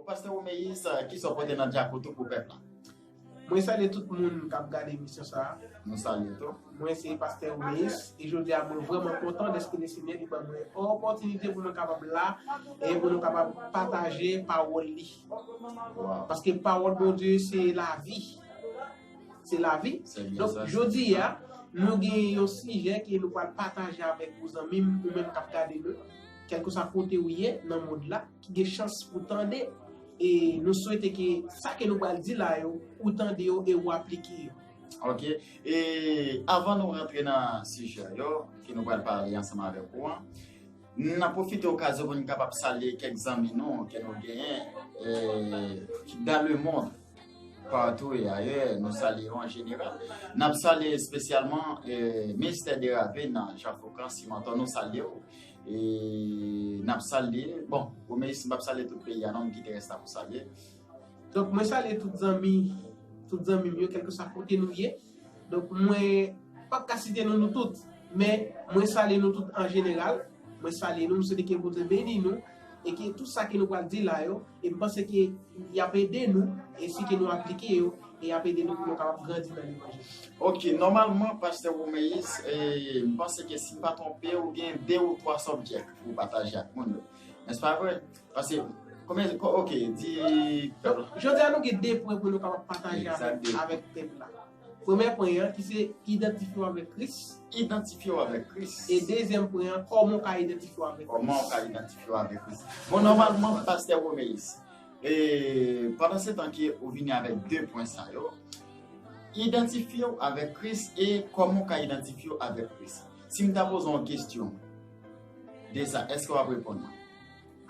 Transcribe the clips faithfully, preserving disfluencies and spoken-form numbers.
Pastè Romeyis, kisa w pote nan djakout ou pou pèp la? Mwen salye tout moun k ap gade emisyon sa a. Nou salye tou. Mwen se Pastè Romeyis e jodi a mwen vrèman kontan dèske Lesenyè li ban mwen opòtinite pou mwen kapab la e pou nou kapab pataje pawòl li. Paske pawòl Bondye se lavi. Se lavi. Donk, jodi a, nou gen yon sijè ke nou pral pataje avèk ou, zanmi m, ou menm k ap gade nou, kèlkeswa kote ou ye nan mond la, ki gen chans pou tande. E nou swete ke sa ke nou pral di la yo, ou tande yo e ou aplike yo. Ok. E avan nou rantre nan sijè yo, ke nou pral pale ansanm avèk ou an, n ap pwofite okazyon pou n kapab salye kèk zanmi nou ke nou genyen, eh, dans le monde, partout et ailleurs, nou salye yo an jeneral. N ap salye espesyalman, eh, Mister Deravin, Jean Faucon, Simanton, nou salye w. E n ap salye, bon, Romeyis, m p ap salye tout peyi a non, m kite rès la pou salye. Donk, mwen salye tout zanmi, tout zanmi m yo, kèlkeswa kote nou ye. Donk, mwen p ap ka site non nou tout, men mwen salye nou tout an jeneral. Mwen salye nou, m swete ke Bondye beni nou, e ke tout sa ke nou pral di la yo, e m panse ke y ap ede nou, e si ke nou aplike yo, e y ap ede nou pou nou kapab grandi nan levanjil. Ok, nòmalman, Pastè Romeyis, e, m panse ke si m pa twonpe, ou gen de ou twa subject pou pataje ak moun yo. Nèspa vre? Paske, konbyen, ko- ok, di. Donk, jodi a nou gen de pwen pou nou kapab pataje avèk, avèk pèp la. Premye pwen an, ki se idantifye w avèk Kris. Idantifye w avèk Kris. E dezyèm pwen an, kòman w ka idantifye w avèk Kris. Kòman w ka idantifye w avèk Kris. Bon, nòmalman, Pastè Romeyis, e, pandan se tan ke ou vini avèk de pwen sa yo, idantifye w avèk Kris e kòman w ka idantifye w avèk Kris. Si m ta poze w yon kesyon de sa, èske w ap reponn mwen?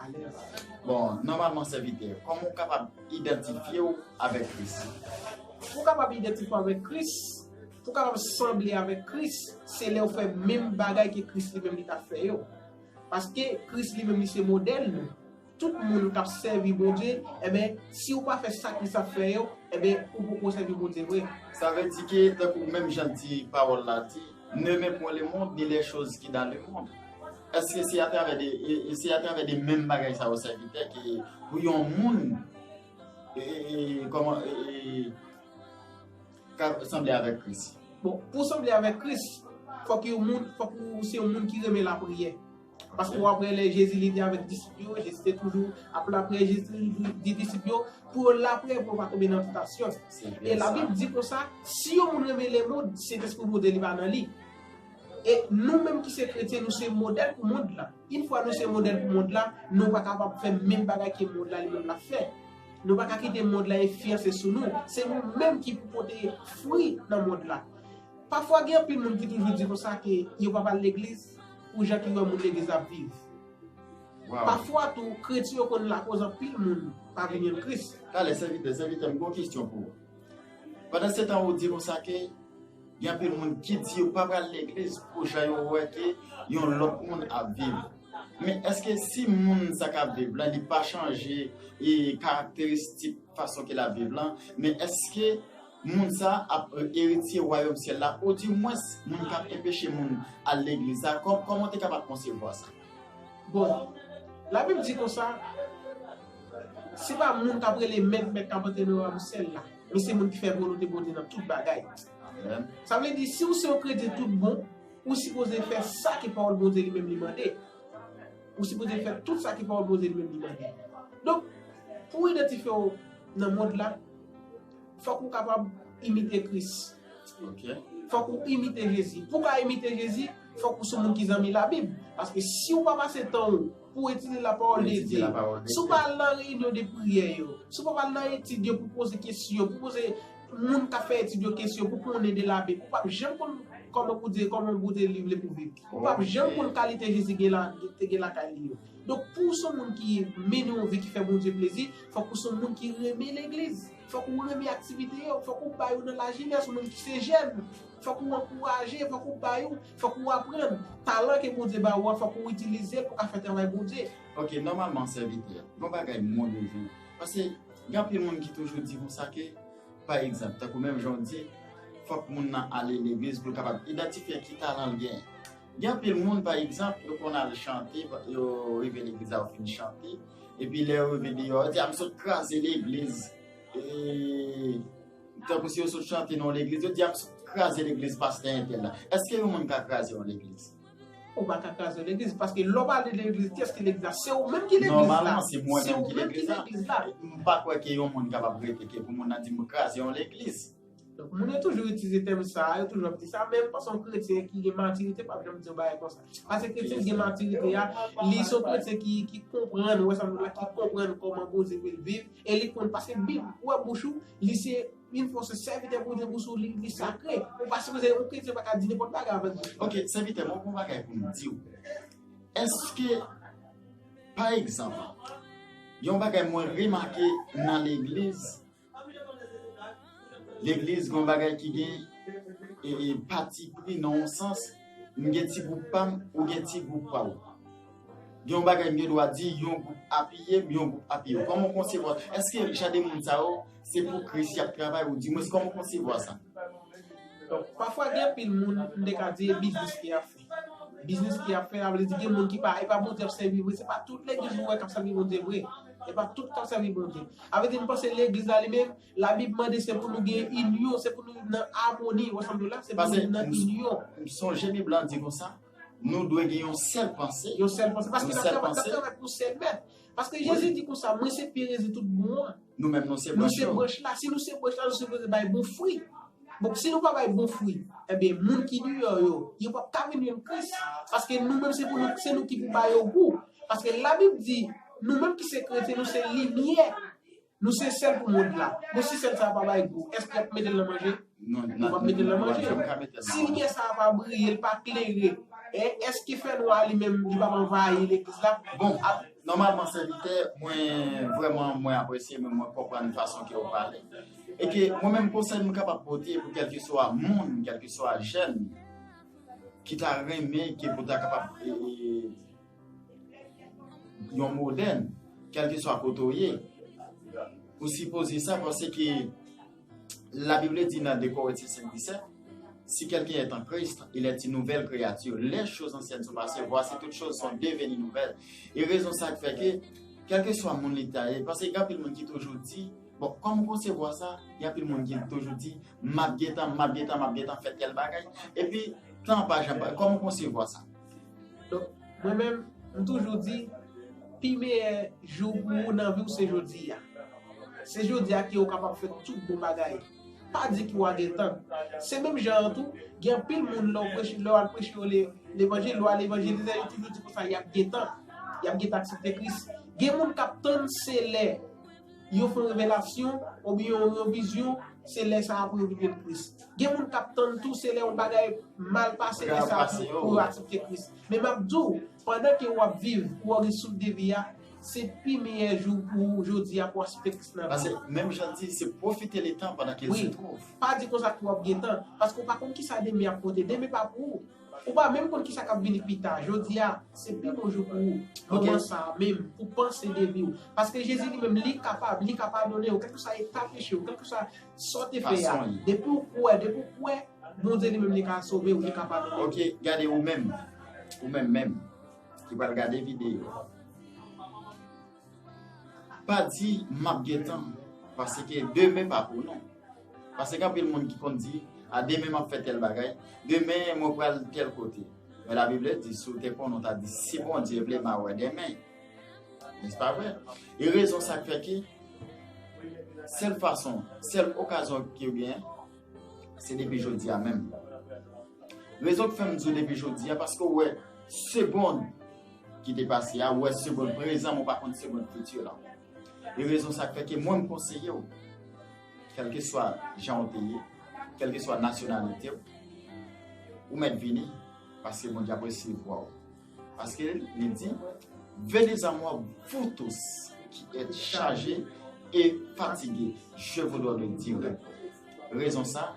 Alèz. Bon, nòmalman, sèvitè, kòman w kapab idantifye w avèk Kris? Pou w kapab idantifye w avèk Kris, pou w kapab sanble avèk Kris, se lè w fè menm bagay ke Kris li menm li t ap fè yo. Paske Kris li menm li se modèl nou. Tout moun k ap sèvi Bondye, enben, si w pa fè sa Kris ap fè yo, enben, ou poko sèvi Bondye vre. Sa vle di ke, tankou menm jan di pawòl la di, ne mets point le monde ni les choses qui dans le monde. Èske se atravè de, e, e se atravè de menm bagay sa yo, sèvitè, ke pou yon moun, e, e, e, kòman, e, e, ka sanble avèk Kris? Bon, pou w sanble avèk Kris, fòk yon moun, fòk ou se yon moun ki renmen lapriyè. Paske w ap wè lè Jezi li te avèk disip yo, Jezi te toujou ap lapriyè, Jezi te toujou di disip yo pou yo lapriyè pou yo pa tonbe nan tantasyon. E Labib di konsa, si yon moun renmen lemonn, Sentespri Bondye li pa nan li. E nou menm ki se kretyen, nou se modèl pou mond la. Yon fwa nou se modèl pou mond la, nou pa kapab fè menm bagay ke mond la li menm l ap fè. Nou pa ka kite mond la enfliyanse sou nou. Se nou menm ki pou pote fwi nan mond la. Pafwa gen anpil moun ki toujou di konsa ke yo pa pral legliz pou jan ki wè moun legliz ap viv. Pafwa tou, kretyen yo konn lakoz anpil moun pa vini an Kris. Talè, sèvitè, sèvitè, m gen yon kesyon pou ou. Pandan se tan ou di konsa ke gen anpil moun ki di yo pa pral legliz pou jan yo wè ke yon lòt moun ap viv. Men èske si moun sa k ap viv la, li pa chanje e karakteristik fason ke l ap viv lan, men èske moun sa ap, e, eritye wayòm syèl la, odimwens moun k ap enpeche moun al legliz la, kò- kòman w te kapab konsevwa sa? Bon, Labib di konsa, se pa moun k ap rele mèt, mèt k ap antre nan wayòm syèl la, men se moun ki fè volonte Bondye nan tout bagay. Amèn. Sa vle di, si w se yon kretyen tout bon, ou sipoze fè sa ke pawòl Bondye li menm li mande. Ou sipoze fè tout sa ke pawòl Bondye li menm li mande. Donk, pou w idantifye w nan mond la, fòk ou kapab imite Kris. Ok. Fòk ou imite Jezi. Pou w ka imite Jezi, fòk ou se yon moun ki zanmi Labib. Paske si w pa pase tan w pou w etidye lapawòl de Dye, si w pa al nan reyinyon de priyè yo, si w pa al nan etid yo pou poze kesyon, pou poze moun k ap fè etid yo kesyon, pou konnen de Labib, ou p ap janm konn kòman pou di, kòman Bondye li vle pou viv. Ou p ap janm konn kalite Jezi gen la, te gen lakay li yo. Donk, pou w se yon moun ki mennen yon vi ki fè Bondye plezi, fòk ou se yon moun ki renmen legliz. Fòk ou renmen aktivite yo, fòk ou ba yo nan lajenès, ou menm ki se jèn. Fòk ou ankouraje, fòk ou ba yo, fòk ou aprann. Talan ke Bondye ba ou an, fòk ou itilize l pou w ka fè travay Bondye. Ok, nòmalman, sèvitè, gon bagay mwen bezwen. Paske gen anpil moun ki toujou di konsa ke, pa egzanp, tankou menm jan w di, fòk moun nan ale legliz pou l kapab idantifye ki talan l genyen. Gen anpil moun, pa egzanp, yo konn al chante, yo rive legliz la, yo fin chante, Epi lè yo rive deyò, yo di, "A, m sot kraze legliz." E, tankou si yo sot chante nan yon legliz, yo di, "A, m sot kraze legliz pastè entèl la." Èske yon moun ka kraze yon legliz? Ou pa ka kraze yon legliz, paske lè w pale de legliz, kiyès ki legliz la? Se ou menm ki legliz la. Nòmalman, se mwen menm ki legliz la. M pa kwè ke yon moun kapab rete ke pou moun nan di m kraze yon legliz. Donk, moun yo toujou itilize tèm sa, yo toujou ap di sa, men m panse yon kretyen ki gen matirite p ap janm di yon bagay konsa. Paske kretyen ki gen matirite a, li se yon kretyen ki, ki konprann, ou wè sa m di la, ki konprann kòman Bondye vle l viv, e li konn, paske Bib, ou wè bouch ou, li se, yon fwa se sèvitè Bondye bouch ou, li, li sakre. Ou pa sipoze, yon kretyen pa ka di nenpòt bagay avèk bouch li. Ok, sèvitè, mwen gon bagay pou m di w. Èske, pa egzanp, yon bagay mwen remake nan legliz, legliz gon bagay ki gen e, e, pati pri nan yon sans, m gen ti gwoup pa m, ou gen ti gwoup pa w. Gen yon bagay m gen dwa di, yon gwoup apiye m, yon gwoup apiye w. Kòman w konsevwa? Èske jan de moun sa yo, se pou Kris y ap travay, ou dimwens kòman w konsevwa sa? Donk, pafwa gen anpil moun, m te ka di, e biznis ki ap fè. Biznis ki ap fè, sa vle di gen moun ki pa, e pa Bondye ap sèvi vre, se pa tout legliz ou wè k ap sèvi Bondye vre. E pa tout k ap sèvi Bondye. Sa vle di, m panse legliz la li menm, Labib mande se pou nou gen inyon, se pou nou nan amoni, ou wè sa m di w la, se pou nou nan inyon. M sonje Bib la di konsa, nou dwe gen yon sèl panse. Yon sèl panse, paske n ap travay, n ap travay pou yon sèl mèt. Paske Jezi di konsa, mwen se pye, Jezi tout bon an. Nou menm, nou se branch yo. Nou se branch la. Si nou se branch la, nou sipoze bay bon fwi. Bon, si nou pa bay bon fwi, ebyen, moun ki deyò yo, yo p ap ka vin jwenn Kris. Paske nou menm, se pou nou, se nou ki pou ba yo gou. Paske Labib di, nou menm ki se kretyen, nou se limyè. Nou se sèl pou mond la. Bon, si sèl sa a pa bay gou, èske y ap mete l nan manje? Non, non, nou p ap mete l nan manje. Si limyè sa a pa briye, l pa klere, e èske fènwa li menm, li p ap anvayi legliz la? Bon, nòmalman, sèvitè, mwen vrèman, mwen apresye, men mwen konprann fason ke w pale. E ke mwen menm, konsèy m kapab pote pou kèlkeswa moun, kèlkeswa jèn ki ta renmen, ke pou ta kapab, e, e, yon modèn, kèlkeswa kote w ye, ou sipoze sa, paske Labib di nan de Korentyen senk disèt, si quelqu'un est en Christ, il est une nouvelle créature. Les choses anciennes sont passées, voici toutes choses sont devenues nouvelles. E rezon sa k fè ke, kèlkeswa moun li ta ye, paske gen anpil moun ki toujou di, bon, kòman w konsevwa sa? Gen anpil moun ki toujou di, m ap gentan, m ap gentan, m ap gentan fè tèl bagay. Epi, tan an pa janm pase. Kòman w konsevwa sa? Donk, mwen menm, m toujou di, pi meyè jou pou ou nan vi w se jodi a. Se jodi a ke ou kapab fè tout bon bagay. Pa di ke w a gen tan. Se menm jan an tou, gen anpil moun lè w preche, lè w al preche yo le-, levanjil, lè w al evanjelize, yo toujou di konsa, y ap gen tan. Y ap gentan aksepte Kris. Gen moun k ap tann se lè yo fè yon revelasyon, oubyen yon, yon vizyon, se lè sa a pou yo vin jwenn Kris. Gen moun k ap tann tou, se lè yon bagay mal pase, lè sa a pou, pou yo aksepte Kris. Men m ap di w, pandan ke w ap viv, pou w gen souf de vi a, se pi meyè jou pou ou jodi a pou w aksepte Kris nan vi w. Paske menm jan di, se pwofite le tan pandan ke l se twouve. Pa di konsa ke w ap gen tan, paske w pa konn kisa demen ap pote. Demen pa pou ou. Ou pa menm konn kisa k ap vini pita. Jodi a, se pi bon jou pou ou. Moman sa a menm, pou panse de vi w. Paske Jezi li menm, li kapab, li ka padone w, kèlkeswa eta peche w, kèlkeswa sa w te fè a. Depi w kwè, depi w kwè, Bondye li menm, li ka sove w, li ka padone w. Ok, gade ou menm. Ou menm menm. Ki pral gade videyo a. Pa di, "M ap gen tan," paske demen pa pou nou. Paske gen anpil moun ki konn di, "A, demen m ap fè tèl bagay, demen mwen pral tèl kote." Men Labib di, si w te konnen, w ta di, "Si Bondye vle, m a wè demen." Nèspa vre? E rezon sa k fè ke sèl fason, sèl okazyon ke w gen, se depi jodi a menm. Rezon k fè m di w depi jodi a, paske w wè segonn ki te pase a, ou wè segonn prezan, men w pa konn segonn fiti la. E rezon sa k fè ke mwen m konseye w, kèlkeswa jan w te ye, kèlkeswa nasyonalite w, ou mèt vini, paske Bondye ap resevwa w. Paske li di, "Venez à moi, vous tous qui êtes chargés et fatigués, je vous donnerai du repos." Rezon sa,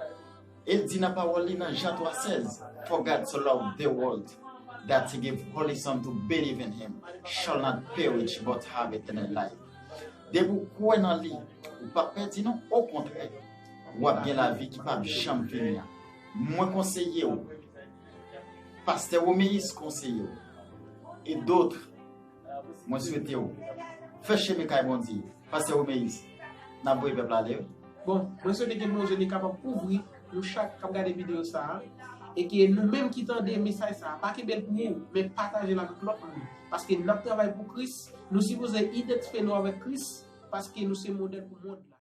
e l di nan pawòl li nan Jan twa sèz, "For God so loved the world that he gave only son to believe in him shall not perish but have eternal life." Depi w kwè nan li, ou p ap pèdi non, okontrè, w ap gen lavi ki p ap janm fini an. Mwen konseye w, Pastè Roméus konseye w, e dòt, mwen swete w, Fè chemen kay Bondye. Pastè Romeyis, n ap voye pèp la ale wi. Bon, mwen swete ke Bondye li kapab kouvri nou chak k ap gade videyo sa a, e ke nou menm ki tande mesaj sa a, pa kenbe l pou ou, men pataje l avèk lòt moun. Paske n ap travay pou Kris, nou sipoze idantifye nou avèk Kris, paske nou se modèl pou mond la.